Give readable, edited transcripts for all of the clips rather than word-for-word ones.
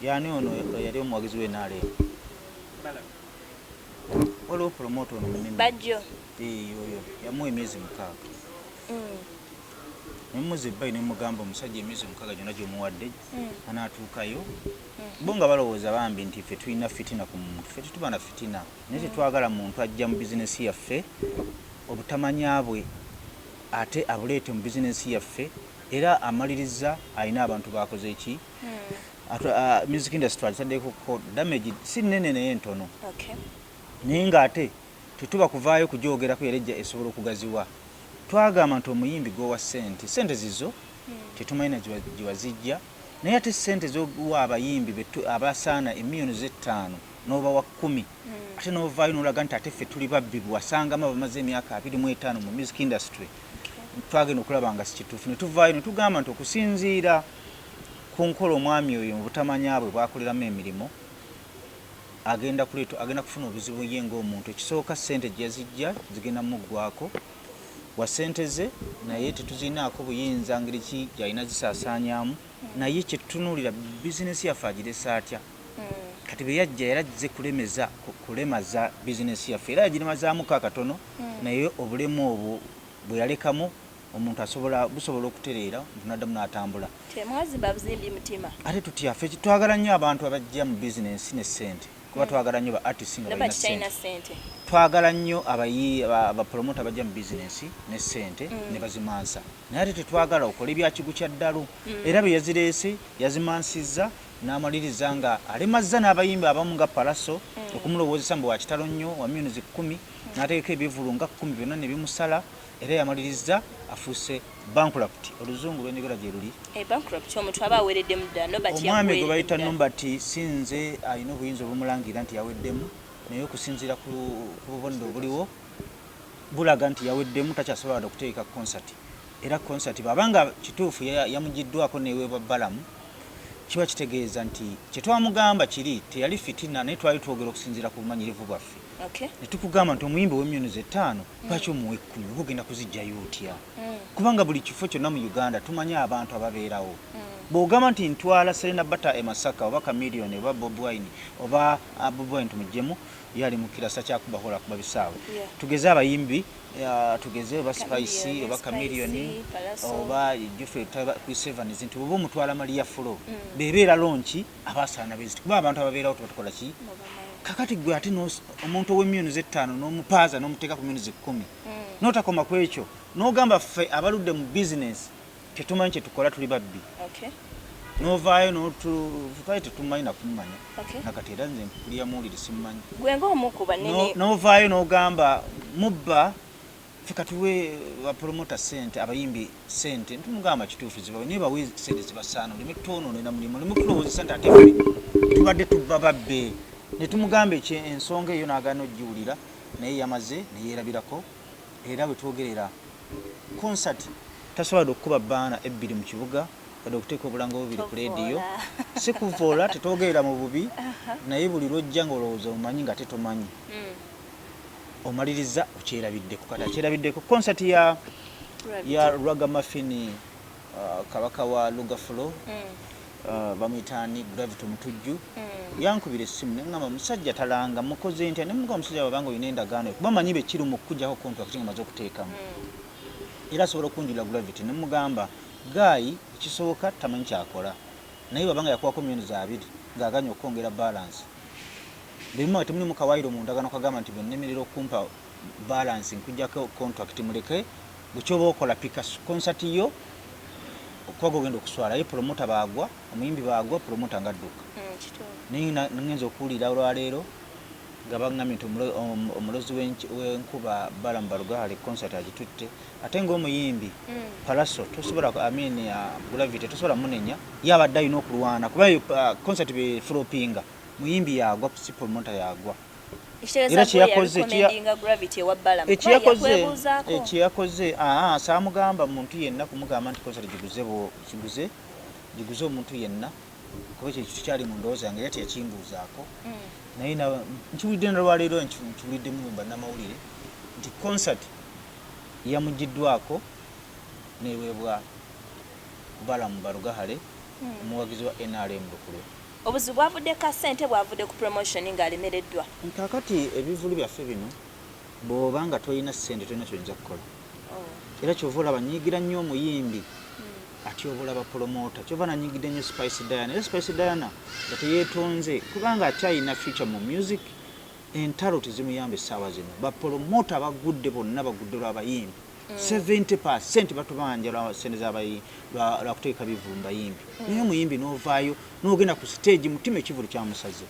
Yani ono yali omuwagizi we NRM. Waliwo promoter ono munene. Bajjo. Eh, oyo yamuwa emyezi 6. Nemuza ebbayi nemugamba omusajja emyezi 6 gyonna gyomuwadde anaatuukayo. Bo nga balowooza bambi nti ffe tulina fitina ku muntu. Ffe tetuba na fitina, naye tetwagala muntu ajja mu bizinesi yaffe obutamanya bwe ate abuleete mu bizinesi yaffe, era amaliriza alina abantu bakoze ki. Music industry agitaddeko ko damage si nnene naye ntono. Naye ng'ate tetuba kuvaayo kugyogerako, era ejja esobola okugaziwa. Twagamba nti omuyimbi gwowa ssente, ssente zizo tetumanyi na gye wazijja, naye ate ssente zowa abayimbi abasaana emiliyoni z'ettaano n'obawa 10, ate n'ovaayo n'olaga nti ate ffe tuli babbi bwewasangamu abamaze emyaka 25 mu music industry. Twagenda okulaba nga si kituufu, ne tuvaayo ne tugamba nti okusinziira ku nkola omwami oyo mu butamanya bwe bwakoleramu emirimu, agenda kuleeta, agenda kufuna obuzibu ye ng'omuntu. Ekisooka, ssente gye yazijja zigenda muggwako wa ssente ze, naye tetuzirinaako buyinza ngeri ki gy'alina zisaasaanyaamu, naye kyetutunuulira bizinesi yaffe agirese atya. Kati bwe yajja yali azze kulemaza bizinesi yaffe, era yagiремazaamuko akatono, naye obulemu obwo bwe yalekamu omuntu asobola busobola okutereera, omuntu n'addamu n'atambula. Temwazimba buzimbi mutima. Ate tutya? Ffe twagala nnyo abantu abajja mu bizinensi ne ssente, kuba twagala nnyo ba artist nga balina ssente. Twagala nnyo abapromota abajja mu bizinensi ne ssente ne bazimansa, naye ate tetwagala okola ebyakigu kya ddalu. Era bwe yazireese yazimansizza n'amaliriza nga alemazza n'abayimbi abamu nga Palaso okumulowoozesa mbu wa kitalo nnyo wa miliyoni 10, n'ategeka ebivvulu nga 10 byonna ne bimusala, era yamaliriza afuuse bankrupt. Oluzungu lwenjogera gye luli. Bankrupt omuntu aba aweereddemu ddala. Nobert Omwami gwe bayita yakuweeredde ddala. Nobert, si nze alina obuyinza obumulangira nti yaweddemu, naye okusinziira ku bubonero obuliwo bulaga nti yaweddemu, takyasobola wadde okutegeka concert. Era concert bw'abanga kituufu yamugiddwako neweebwa Balamu, kiba kitegeeza nti kyetwamugamba kiri teyali fitina, naye twali twogera okusinziira ku bumanyirivu bwaffe. Ne tukugamba nti omuyimbi ow'emiliyoni 5 lwaki omuwa 10? Oba ogenda kuzijjayo otya? Kubanga buli kifo kyonna mu Uganda tumanyi abantu ababeerawo. Bw'ogamba nti ntwala Serena Bata e Masaka oba Chameleone oba Bobi Wine oba Bobi Wine tumuggyemu, ye ali mu kirasa kyakuba hola kuba bisaawe. Tugeze abayimbi, tugeze oba Spice oba Chameleone oba Geoffrey Chris Evans, nti bw'oba omutwala Maria Flo, bebeera launch abasaana beziti, kuba abantu ababeerawo tuba tukola ki? Kakati gwe ate omuntu ow'emiliyoni 5 n'omupaaza n'omuteeka ku miliyoni 10, n'otakoma ku ekyo n'ogamba ffe abaludde mu bizinesi tetumanyi kyetukola, tuli babbi. N'ovaayo twali tetumanyi nakumumanya nakati, era nze mpulira muwulire simumanyi. Gwe ng'omu ku banene. N'ovaayo n'ogamba mubba, ffe katuwe bapromota sente, abayimbi sente. Ntumugamba kituufu zibawe, naye bawe sente zibasaana, oleme twonoonera mulimu, oleme kulowoozesa nti ate ffe tubadde tubba babbe. Ne tumugamba ensonga eyo n'agaana ogiwulira, naye yamaze ne yeerabirako. Era bwe twogerera concert tasobola okukuba banner ebbiri mu kibuga, wadde okuteeka obulango bubiri ku leediyo. Si kuvoola, tetwogerera mu bubi, naye buli lwojja ng'olowooza omanyi nga ate tomanyi, omaliriza okyerabiddeko. Kati akyerabiddeko concert ya Ragamuffin, kabaka wa Lugaflow, bamuyitaani Gravity Omutujju, yankubira essimu neŋŋamba musajja talanga mukoze ntya? Nemugamba omusajja wabanga olina endagaano, kuba manyi bekiri mu kukujjako contract nga maze okuteekamu, era asobola okunjulira Gravity. Nemugamba guy ekisooka tamanyi kyakola, naye wabanga yakuwako miliyoni 2 ng'aganya okwongera balance, bwemuma temulimu kawaayiro mu ndagaano kagamba nti bwennemerera okumpa balance nkujjako contract, muleke bwekyoba okola pika concert yo kuba ogenda okuswala. Ye promoter baagwa, omuyimbi baagwa, promoter nga adduka. Naye ngenza okuwulira olwaleero nga baŋŋambye nti omulozi w'enkuba Balamu Barugahare concert agitutte, ate ng'omuyimbi Palaso tosobola, I mean, Gravity tosobola munenya, ye abadde alina okulwana kuba concert beflopinga muyimbi yagwa, si promoter yagwa. Era kyeyakoze saamugamba muntu yenna kumugamba nti concert giguze, giguze giguze omuntu yenna, kuba ekyo kikyali mu ndowooza yange era teyakimbuuzaako. Naye nkiwulidde nalwaleero, nkiwuliddemu mu bannamawulire nti concert yamugiddwako neweebwa Balamu Barugahare, omuwagizi wa NRM lukulwe. Obuzibu bwavudde ka ssente, bwavudde ku promotion ng'alemereddwa. Kakati ebivulu byaffe bino, bw'oba nga tolina ssente, tolina kyoyinza kukola. Era kyova olaba nyigira nnyo omuyimbi atyobola bapromota. Kyova nanyigidde nnyo Spice Diana, era Spice Diana nga teyeetonze, kubanga akyalina future mu music. Entalo tezimuyamba essaawa zino. Bapromota bagudde, bonna bagudde lwabayimbi. 70% batubanja lwa sente z'abayimbi, lwa kuteeka bivulu mu bayimbi. Naye omuyimbi n'ovaayo n'ogenda ku stage, Mutima ekivulu kyamusaze.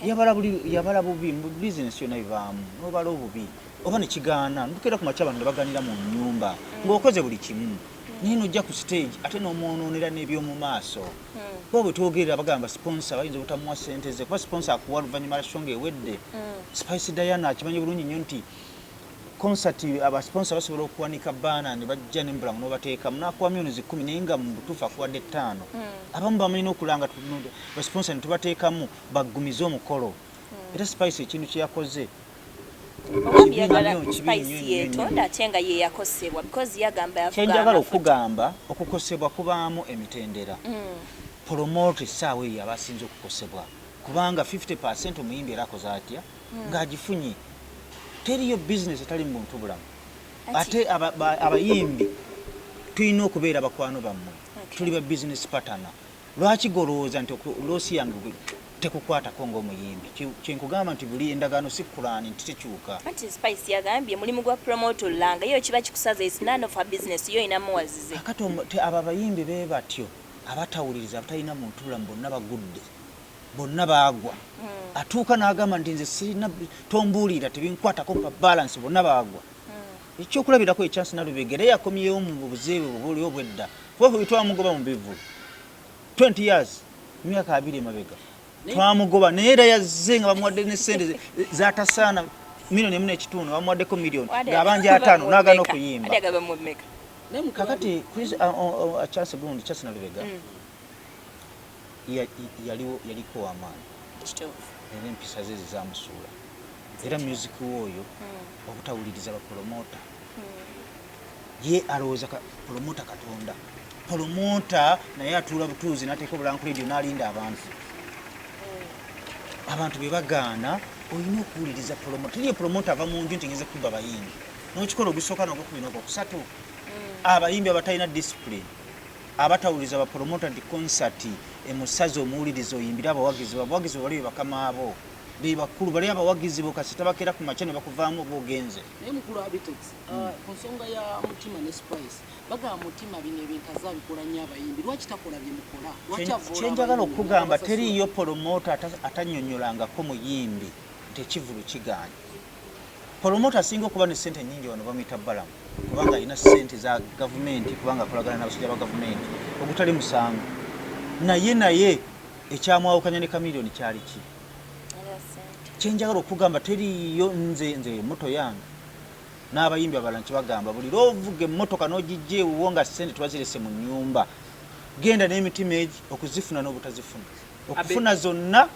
Yabala buli, yabala bubi mu bizinesi yonna, bivaamu n'obala obubi oba nekigaana. Ntukeera ku makya, abantu ne baganira mu nnyumba ng'okoze buli kimu, naye nojja ku stage ate n'omwonoonera n'eby'omu maaso. Kuba bwe twogerera bagamba sponsor bayinza obutamuwa sente ze, kuba sponsor akuwa luvannyuma lwa show ng'ewedde. Spice Diana akimanyi bulungi nnyo nti concert abasponsor basobola okuwanika banner ne bajja nembulamu n'obateekamu, n'akuwa miliyoni 10, naye nga mu butuufu akuwadde 5. Abamu bamanyi n'okulanga basponsor ne tubateekamu baggumize omukolo. Era Spice ekintu kye yakoze Omwami kibi yagala nnyo, kibi Spice nnyo, nnyo, yeetonda, nnyo. Ate nga ye yakosebwa because yagamba yavuga Kyenjagala amafuta. okugamba, okukosebwa kubaamu emitendera. Promoter essaawa eyo abasinze okukosebwa, kubanga 50% omuyimbi era akoze atya ng'agifunye. Teriyo bizinesi etali mu buntu bulamu. Ate abayimbi tulina okubeera bakwano bammwe. Tuli ba business partner. Lwaki golowooza nti loss yange tekukwatako ng'omuyimbi? Kyenkugamba nti buli endagaano si kulaani nti tekyuka. Anti Spice yagambye mulimu gwa promoter olanga yo kiba kikusaza, is none of her business, yo ina muwazize. Kakati abo abayimbi be batyo abatawuliriza, abatalina muntu bulamu, bonna bagudde, bonna baagwa. Atuuka n'agamba nti nze sirina, tombuulira, tebinkwatako, mpa balance. Bonna baagwa. Ekyokulabirako, ekyansi Nalubega era yakomyewo mu buzeebe bwe buli obwedda, kuba twamugoba mu bivulu 20 years, emyaka 20 emabega twamugoba, naye era yazze nga bamuwadde ne sente zatasaana, 1.5 miliyoni, bamuwaddeko miliyoni ng'abanja 50 n'agana okuyimba. Ate agaba mumeka? Naye mukulu Kakati Chance gundi, Chance Nalubega yaliwo, yaliko w'amaanyi. Era empisa ze zezamusuula, era music w'oyo obutawuliriza bapromota. Ye alowooza promota katonda. Promota naye atuula butuuzi n'ateeka obulanku radio n'alinda abantu. Abantu bwe bagaana, olina okuwuliriza promota. Teriyo promota ava mu nju nti ngenze kuba bayimbi, n'okikola ogusooka n'ogwokubiri n'ogwokusatu. Abayimbi abatalina discipline, abatawuliriza bapromota nti concert emusaze, omuwuliriza, oyimbire abawagizi bo. Abawagizi bo bali be bakama abo, be bakulu bali abawagizi bo. Kasita bakeera ku makya ne bakuvaamu oba ogenze. Naye mukulu Abitex, ku nsonga ya Mutima ne Spice, bagamba Mutima bino ebintu azabikola nnyo abayimbi. Lwaki takola bye mukola? Lwaki avoola Kyenjagala abayimbi okugamba, n'abasasula? Teriiyo promota atannyonnyolangako muyimbi nti ekivulu kigaanye. Promota asinga okuba ne sente nyingi wano bamuyita Balamu, kubanga alina sente za gavumenti, kubanga akolagana n'abasajja ba gavumenti, ogutali musango. Naye ekyamwawukanya ne Kamiliyoni kyali ki? Kyenjagala okugamba, teriiyo. Nze emmoto yange n'abayimbi abalala nkibagamba, buli lwovuga emmotoka n'ogijja ewuwo nga sente tebazirese mu nnyumba, genda n'emitima egi okuzifuna n'obutazifuna, okufuna zonna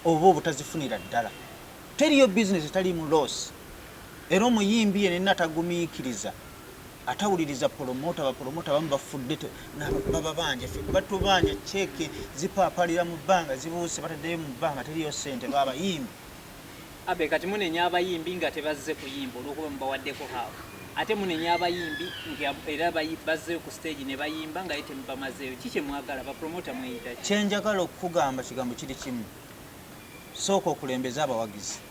oba obutazifunira ddala. Teriyo bizinesi etaliimu loss. Era omuyimbi yenena atagumiikiriza, atawuliriza promota, bapromota bamu bafudde baba banja, ffe batubanja ceeke zipaapalira mu bbanga, zibuuse, bataddeyo mu bbanga, teriyo sente babayimbi. Abe, kati munenya abayimbi nga tebazze kuyimba olwokuba mubawaddeko half, ate munenya abayimbi nga era bazze ku stage ne bayimba nga ye temubamazeeyo. Ki kyemwagala? Bapromota mweyita ki? Kyenjagala okukugamba kigambo kiri kimu: sooka okulembeze abawagizi.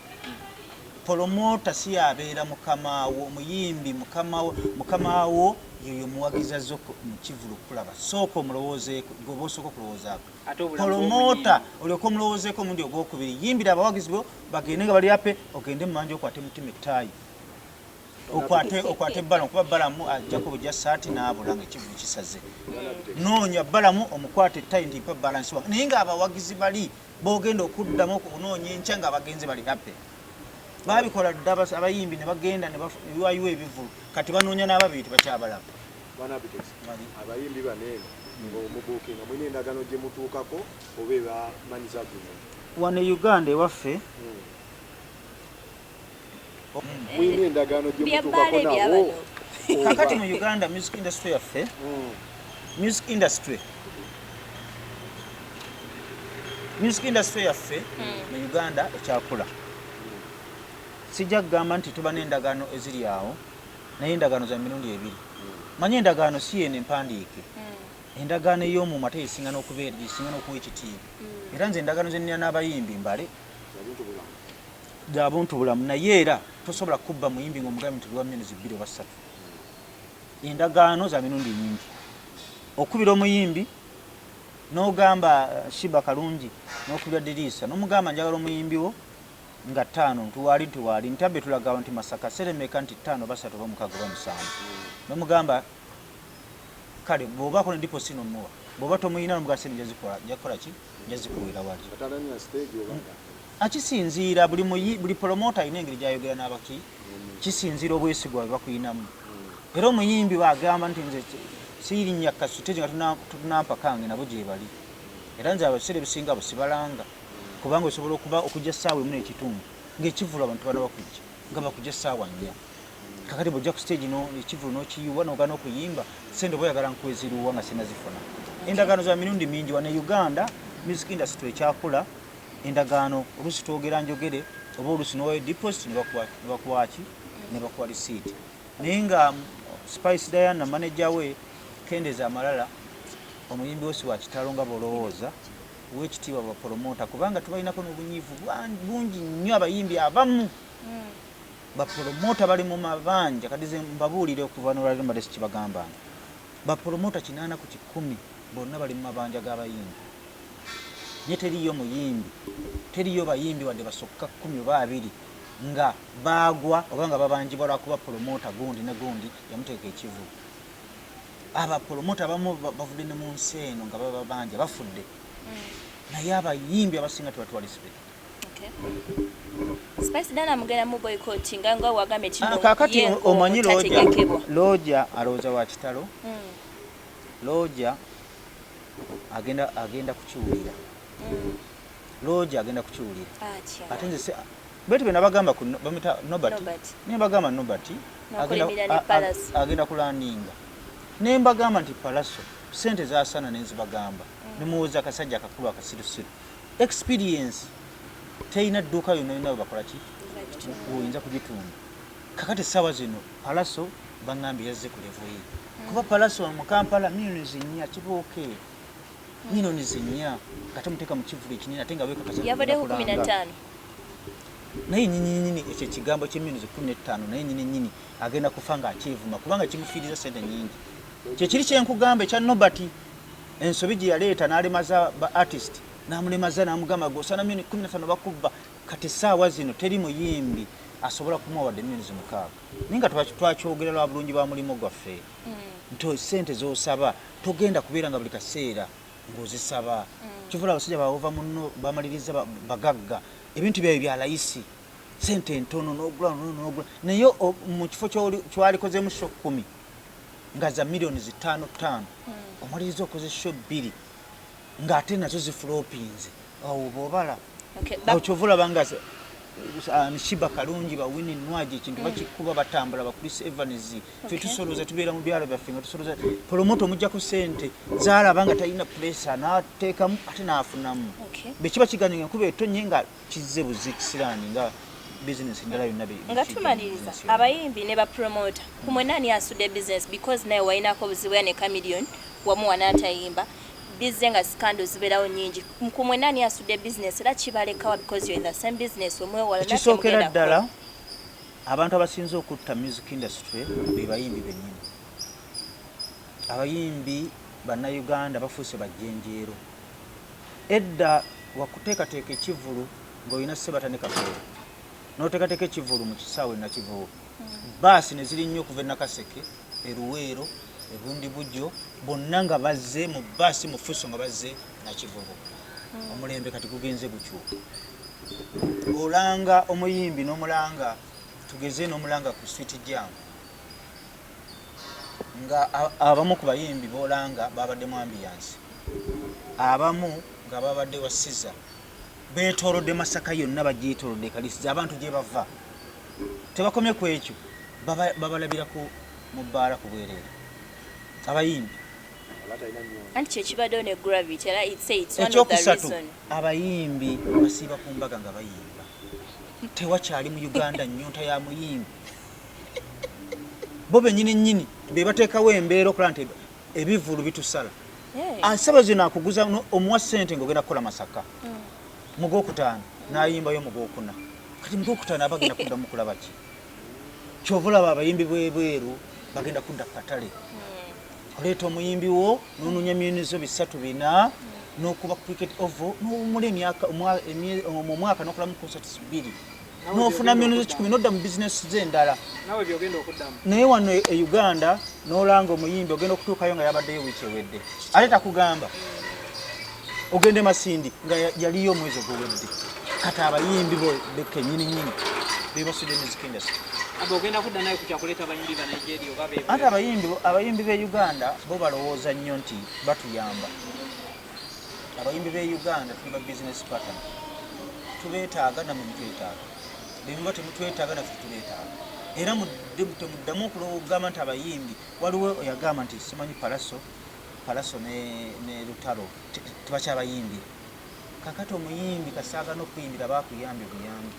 Promota si yabeera mukamaawo omuyimbi. Mukamaawo yoyo muwagizi azze mu kivulu okulaba. Sooka omulowoozeeko, gweoba osooka okulowoozaako. Ate obulamu Promota bw'omuyimbi? olyoke omulowoozeeko omundi ogwokubiri. Yimbira abawagizi bo bagende nga bali ape, ogende mumanja okwate Mutima ettaayi, okwate Balamu, kuba Balamu ajjako bujja saati n'abula nga ekivulu kisaze. Noonya Balamu, omukwate ettayi nti mpa balance wange, naye ng'abawagizi bali bogenda okuddamu okunoonya enkya nga abagenzi bali happy. Babikola dda abayimbi ne bagenda ne biwayiwo ebivulu, kati banoonya n'ababiri tebakyabalaba. Bana Abitex, abayimbi bano eno ng'omubuukinga, mulina endagaano gye mutuukako oba eba manager agreement? Wano e Uganda ewaffe Mulina endagaano gye Byabbaala mutuukako nabo ebyabano. oba? Kakati mu Uganda music industry yaffe, music industry Music industry yaffe mu Uganda ekyakula. Sijja kugamba nti tuba n'endagaano eziri awo, naye endagaano za mirundi ebiri. Manyi endagaano si yeno empandiike. Endagaano ey'omumwa ate esinga n'okubeera, esinga n'okuwa ekitiibwa. Era nze endagaano ze nnina n'abayimbi mbale za buntu bulamu, naye era tosobola kubba muyimbi ng'omugambye nti luwa 2 million oba 3. Endagaano za mirundi nyingi. Okubira omuyimbi n'ogamba Sheebah Kalungi, n'okubira Diriisa n'omugamba njagala omuyimbi wo nga ttaano, nti waali, nti waali ntabbe, tulagawo nti Masaka seremeka nti ttaano, basatu oba mukaaga oba musanvu, n'omugamba kale bw'obaako ne deposit n'omuwa, bw'oba tomuyina n'omugamba sente njazikola, njakukola ki, njazikuwera wali. Atalanya stage oba Akisinziira buli muyi, buli promoter alina engeri gyayogera n'abaki, kisinziira obwesigwa bwe bakuyinamu. Era omuyimbi bwagamba nti nze siirinnya ka stage nga tunampa kange, nabo gye bali. Era nze abaseera ebisinga abo sibalanga, kubanga osobola okuba okujja 1:30 ng'ekivvulu abantu bana bakujja nga bakujja 4:00. Kakati bwojja ku stage no ekivvulu n'okiyiwa n'ogaana okuyimba, sente oba oyagala nkuweziruwa nga sinazifuna. Endagaano za mirundi mingi. Wano e Uganda music industry ekyakula. Endagaano oluusi twogera njogere oba oluusi nowayo deposit ne bakuwa ki, ne bakuwa receipt. Naye nga Spice Diana manager we kendeza amalala, omuyimbi we si wa kitalo nga bwolowooza. Wekitiibwa bapromota, kubanga tubalinako n'obunyiivu bungi nnyo. Abayimbi abamu bapromota bali mu mabanja. Kati ze mbabuulire, okuva nolwaliro mbadde sikibagambanga, bapromota 80% bonna bali mu mabanja g'abayimbi, naye teriyo muyimbi, teriyo bayimbi wadde basokka 10 oba 20 nga baagwa oba nga babanjibwa lwakuba promota gundi ne gundi yamuteeka ekivu. Abapromota abamu bavudde ne mu nsi eno nga bababanja, bafudde, naye abayimbi abasinga tebatuwa respect. Okay. Spice Diana mugenda mu boycott nga nga wagambye kino? Ah, kakati ye omanyi Roger, ng'omutategekebwa. Roger alowooza wa kitalo. Roger agenda kukiwulira. Roger agenda kukiwulira. Atya? Ate nze betu bwe nabagamba ku bamuyita Nobert. Nobert. Ne mbagamba Nobert N'okulimira ne Palace. Agenda kulandinga, ne mbagamba nti Palaso sente zasana, nenzibagamba nemuwoza akasajja akakulu akasirusiru. Experience terina dduuka yonna yonna webakola ki oyinza kugitunda. Kakati essaawa zino Palaso baŋŋambye yazze ku level ye, kuba Palaso mu Kampala 4 million kibooke, 4 million nga temuteeka mu kivulu ekinene ate nga wekakasa. Yavaddeko 15. Naye nyini nyini ekyo ekigambo kye 15 million, naye nyini nyini agenda kufa ng'akyevuma kubanga kimufiiriza sente nyingi. Kyekiri kyenkugamba ekya Nobert, ensobi gye yaleeta n'alemaza ba artist, n'amulemaza n'amugamba gosana 15 million bakubba. Kati essaawa zino teri muyimbi asobola kumuwa wadde 6 million, naye nga twakyogera lwa bulungi bwa mulimu gwaffe nti sente z'osaba togenda kubeera nga buli kaseera ng'ozisaba. Kivula abasajja bawova muno bamaliriza bagagga, ebintu byabwe bya layisi, sente entono n'ogula n'ogula. Naye mu kifo kywalikozemu show 10 nga za 5 million, omaliriza okoze show bbiri ng'ate nazo zifulopinze, awo bw'obala awo kyova olaba nga Sheebah Kalungi, ba Winnie Nwagi, ekintu bakikuba, batambula, ba Chris Evans. Fe tusoloza, tubeera mu byalo byaffe nga tusoloza. Promoter omuggyako sente zaalaba nga talina pressure, n'ateekamu ate n'afunamu. Bwe kiba kiganye nga enkuba etonye nga kizze buzi kisiraani nga bizinesi endala yonna Nga tumaliriza, business yonna. Abayimbi ne bapromota, ku mwenna ani asudde business? Because naye walinako obuzibu ya ne Chameleon wamuwa n'atayimba, bizze nga scandal zibeerawo nyingi. Ku mwenna ani asudde business era kibalekawa? Because you're in the same business, omwewala nate Ekisookera mugenda ddala, kukola. Abantu abasinze okutta music industry be bayimbi bennyini. Abayimbi Bannayuganda bafuuse bajjenjeero. Edda wakuteekateeka ekivulu ng'olina Sebata ne Kafeero, n'oteekateeka ekivulu mu kisaawe Nakivubo, baasi ne ziri nnyo okuva e Nakaseke, Eruweero, ebundi bujjo, bonna nga bazze mu baasi mu fuso nga bazze Nakivubo. Omulembe kati gugenze gukyuka. Olanga omuyimbi n'omulanga, tugeze n'omulanga ku street jam, nga abamu ku bayimbi bolanga babadde mu ambiance, abamu nga babadde wa siza, beetoolodde Masaka yonna, bagyetoolodde kalisiza abantu gye bava. Tebakomye ku ekyo, babalabira ku mu bbaala ku bwereere abayimbi. Aba talina nnyonta. Anti kyekibaddewo ne Gravity, era it's one of the Ekyokusatu, reason. abayimbi basiiba ku mbaga nga bayimba. Tewakyali mu Uganda nnyonta ya muyimbi. Bo bennyini nnyini be bateekawo embeera okulaba nti ebivvulu bitusala. Asaba zino akuguza omuwa ssente ng'ogenda kukola Masaka mu gwokutaano, n'ayimbayo mu gwokuna. Kati mu gwokutaano aba agenda kuddamu kulaba ki? Kyova olaba abayimbi bwebweru bagenda kudda ku katale. Oleeta omuyimbi wo n'onoonya myunizo 3 4 n'okuba cricket oval n'owummula emyaka mu mwaka n'okolamu concerts 2 n'ofuna myunizo 10 n'odda mu bizinesi ze endala. Nawe by'ogenda okuddamu. Naye wano e Uganda n'olanga omuyimbi ogenda okutuukayo nga yabaddeyo wiiki ewedde, ate takugamba. Ogende Masindi nga yaliyo omwezi oguwedde. Kati abayimbi bo kennyini nnyini be basudde music industry. Abo ogenda kudda naye ku kyakuleeta abayimbi ba Nigeria oba be Anti abayimbi b'e Uganda bo balowooza nnyo nti batuyamba. Abayimbi b'e Uganda tuli ba business partner, tubeetaaga nammwe mutwetaaga. Bwe muba temutwetaaga naffe tubeetaaga. Era temuddamu okugamba nti abayimbi, waliwo yagamba nti simanyi Palaso ne Lutalo tebakyabayimbira. Kakati omuyimbi kasaaga n'okuyimbira baakuyambye buyambi,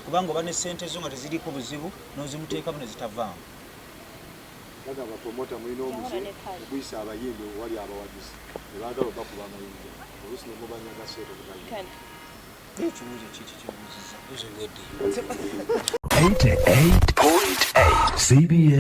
kubanga oba ne ssente zo nga teziriiko buzibu n'ozimuteekamu ne zitavaamu. Bagamba promota mulina omuze oguyisa abayimbi owali abawagizi ne baagala obakuba amayinja, oluusi ne mubanyaga ssente ne bayimba. Ekibuuzo kiki kibuuzizza? Buuzo owedde. 88.8 CBS.